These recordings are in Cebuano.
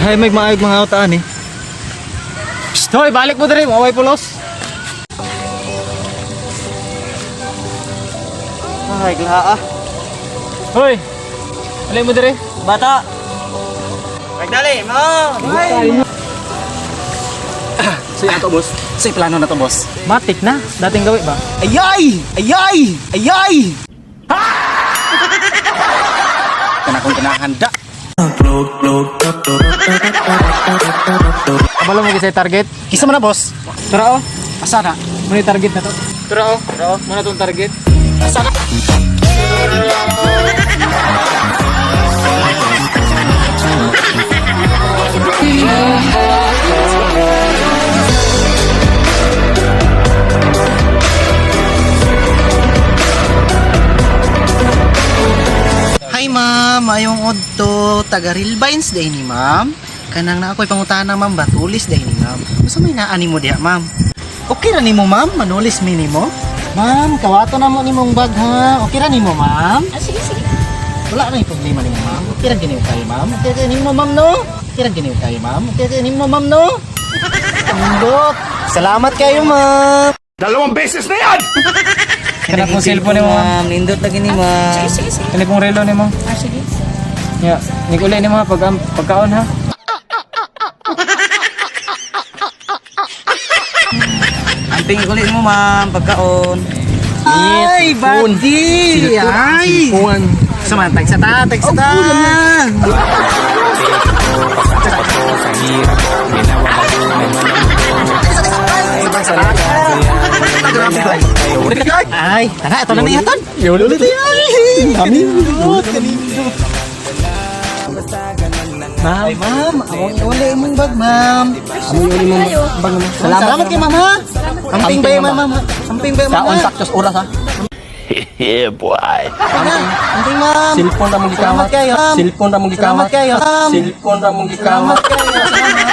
Hay may maayog mga utaan eh. Psst, hoy, balik mo diri, maway pulos. Ay, glaha ah. Hoy. Balik mo diri. Bata. Ay, dali, mo. So yan to, boss. So plano na to, boss. Matik na. Dating gawi ba? Ayay! Ayay! Ayay! Kana kong kinahanda. Kabalo mo kisay target. Kisa man na, boss. Tara oh. Asa na? Muna yung target na to. Tara oh. Tara oh. Muna tong target. Asa na? Hi ma'am, mayong odto taga Real Vines day ni ma'am. Kanang na ako'y pangutana ma'am, batulis day ni ma'am. Unsa may naa nimo diha ma'am? Okay ra nimo ma'am, manulis mi nimo. Ma'am, kawato na mo nimong bag ha. Okay ra nimo ma'am? Ah, sige, sige. Wala na yung problema nimo ma'am. Okay ra gini kayo ma'am. Okay ra nimo ma'am no? Okay ra gini kayo ma'am. Okay ra nimo ma'am no? Ambot. Salamat kayo ma'am. 2 beses na yan! Kana kong cellphone nimo. Ma'am, nindot lagi ni ma'am. Sige, sige, sige. Kani kong relo nimo. Ah, sige. Ya, nigulay nimo ha pag pagkaon ha. Amping ulit mo, ma'am, pagkaon. Ay, buddy! Ay! Sumantag sa ta, tag sa ta. Ay, tara, ito na na yatan. Ulit ay. Kanindot, kanindot. Ma'am, ma'am, among iuli imong bag, ma'am. Among uli mo. Bag mo. Salamat, salamat kay ma'am, ha. Amping ba ma'am, ha? Amping ba ma'am? Kaon saktos oras ha. Yeah, boy. Amping ma'am. Cellphone ra mong Salamat gikawat. kayo, ma'am. Cellphone ra mong Salamat gikawat. kayo, ma'am. Cellphone ra mong gikawat. Salamat kayo. Salamat.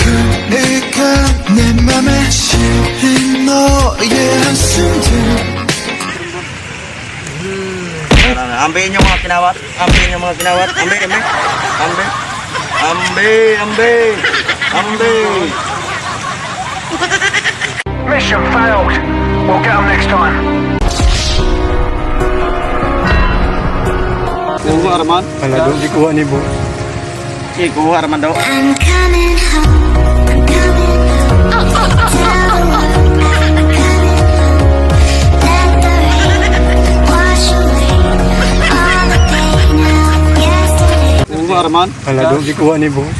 그러니까 내 맘에 실린 너의 한숨들. Ambil yung mga kinawat. Ambil yung mga kinawat. Ambil, ambil. Ambil. Ambil, ambil. Ambil. Mission failed. We'll get 'em next time. Kuha raman. Wala do gikuha ni boss. Sige, kuha raman daw. I'm coming home. I'm coming home. Tell the world I'm coming home. Let the rain wash away all the pain of yesterday. Kuha raman. Wala do gikuha ni boss.